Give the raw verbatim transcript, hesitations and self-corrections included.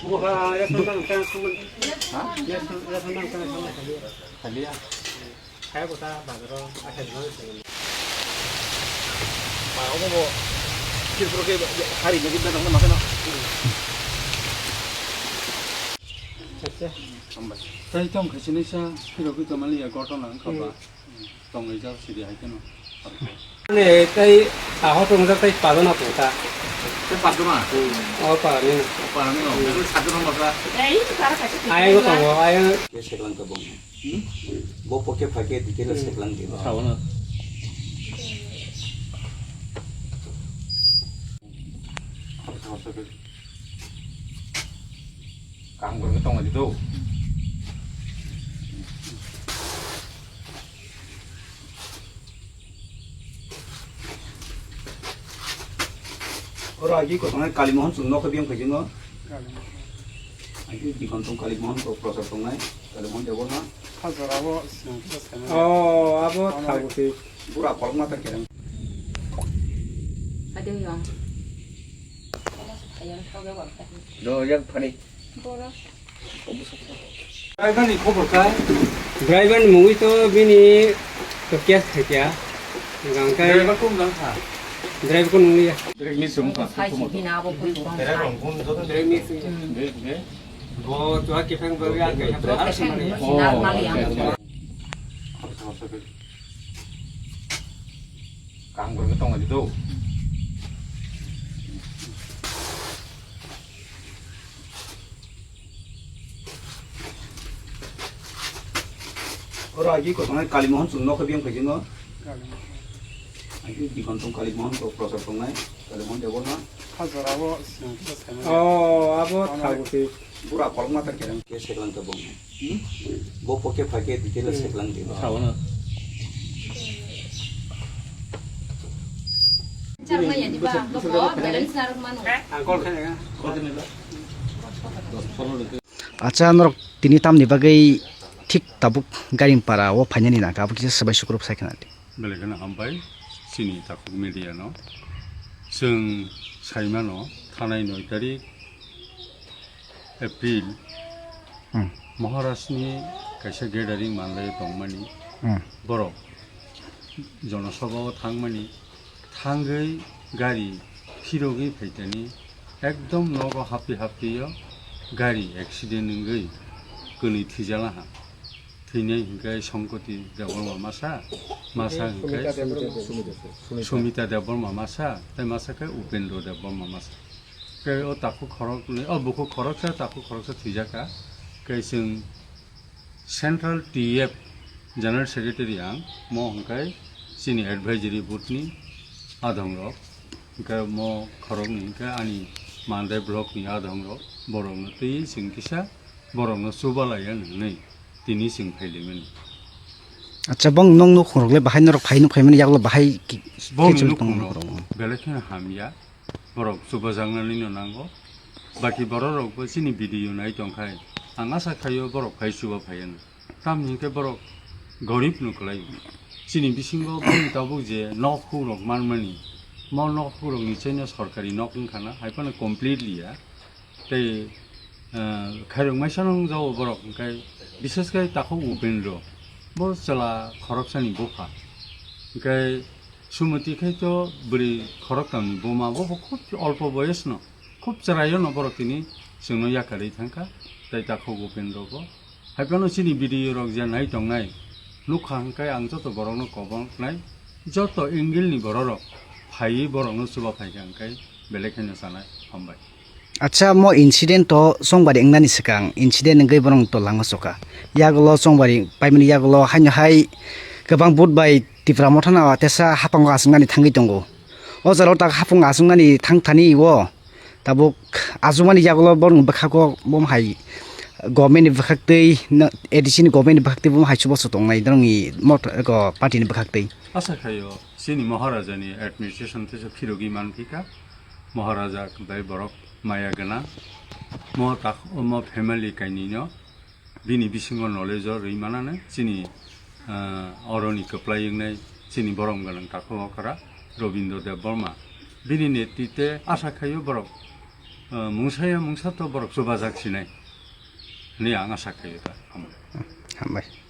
Buka, ya, senang, senang, senang. Ha? Ya, sen-, ya, senang, senang, senang, senang. Kaliya. Kaya kota bazaro, akhir bulan senang. Ma, obo bo. Kir puro ke hari ni kita nang mana? Hambai. Tai tong khasinisa, kiro kito mali ya gotona wngkha ba. Tongwi jak sidi hai kheno. Ne, tai taho tong jak, tai padona tong ta. Te padona? O parani. O parani no. Betul satu nomor ta. Ai go tongo, ai. Ke seklang ke bong. Hmm? Bo poke phake detail seklang di. Sawana. Kaham gorokhe tongla di do. Oro agi kotongnai Kalimohon chwng nokhe biyang phaijwngo. Agi Digonthong Kalimohon ko prosar tongnai, Kalimohon Debbarma. Hajor abo swnam kisa sanai. Oh, abo thago se. Bura kolokma ta kereng. Ade yong. Do yang phani. Driver ni khobor kha? Driver ni mungwi to bini to case khaikha. Gangkai. Driver kum gangkha? Driver ko nungya. Driver ni sum kha. Driver ni sum. Bo to a kepeng bagwi a kepeng. Oh. Kang borok tong di do. Oro agi kotongnai Kalimohon chwng nokhe biyang phaijwngo. Agi Digonthong Kalimohon ko prosar tongnai, Kalimohon Debbarma. Hajor abo swnam kisa sanai. Oh, abo thago se. Bura kolokma ta kereng ke seklang ke bong. Hmm? Bo poke phake detail seklang di. Sawana. Ang call khaina. Acha norok tini tamni bagwi thik tabuk Garingpara o phainani nangkha, abo kisa swbai sukrub sai khna di. Belai kheno hambai chini takhuk media no. Chwng saimano thanai noi tarik April, hmm, Maharashtra ni kaisa gathering manlai tongmani, hmm, borok jonosabha o thangmani, thangwi gari phirogwi phaitani ekdom nogo hapwi hapwi o gari accident wngwi kwnwi thwijalaha. Thwinai hinkhe Songkoti Debbarma masa, masa hinkhe Sumita Debbarma masa, tei masa khe Upendra Debbarma masa. Khe o takhuk khoroknwi, o bukhuk khoroksa, takhuk khoroksa thwijaka. Khe chwng Central T F General Secretary ang, mo hwnkhe chini advisory board ni adhong rok, hwnkhe mo khoroknwi hwnkhe ani Mandai block ni adhong rok, borok no twi chwng kisa borok no chubalaiya hwnwi tini chwng phailaimani. Acha, bong nong nukhung rok le bahai norok phai nuk phaimani yagulo bahai ki-, bong ni nukhung rok belai kheno hamya. Borok chubajaknani no nango. Baki borok rok bo chini video nai tongkhai, ang asa khaio borok phai chuba phaiya no. Tamni hinkhe borok gorib no kwlai. Chini bisingo boni tabuk je nok huk rok manmani, mo nok huk rok ni chaino sorkari nok wngkha na, hai phano completely ya. Tei, eh, khairok maisa nung jao borok, hwnkhe bises khe takhuk Upendra, bo chwla khoroksani bupha. Hwnkhe Sumoti khai to bwrwi khoroktamni buma, bo bo khub olpo boyosno, khub chwraio no borok tini chwngno yakarwi thangkha, tei takhuk Upendra bo. Hai phano chini video rok je nai tongnai, nukha hwnkhe ang joto borokno koboknai, joto angle ni borok rok phaiwi borokno chuba phaikha hwnkhe belai kheno sanai, hambai. Acha, mo incident to chongbari wngnani swkang, incident wngwi borok to lama choka. Yagulo chongbari paimani yagulo haino hai kwbang vote bai Tipra Motha no tesa haphango achuknani thangwi tongo. O jora o tak haphang achuknani thang thani o tabuk achukmani yagulo borokni bwkhago bo hai government ni bwkhaktwi, A D C ni government ni bwkhaktwi bo hai chubachu tongnai norokni Motha, eko, party ni bwkhaktwi. Asa khaio chini Maharaja ni administration teisa phirogwi manphika. Maharaja bai borok maya gwnang. Mo tak-, mo family kainwino bini bisingo knowledge o rwi manane chini, ah, oroni kwplai wngnai chini borom gwnang takhuk okra Robindra Debbarma. Bini netrite asa khaio borok, eh, mungsa ya mungsa to borok chubajak sinai hwnwi ang asa khaio ta. Hambai.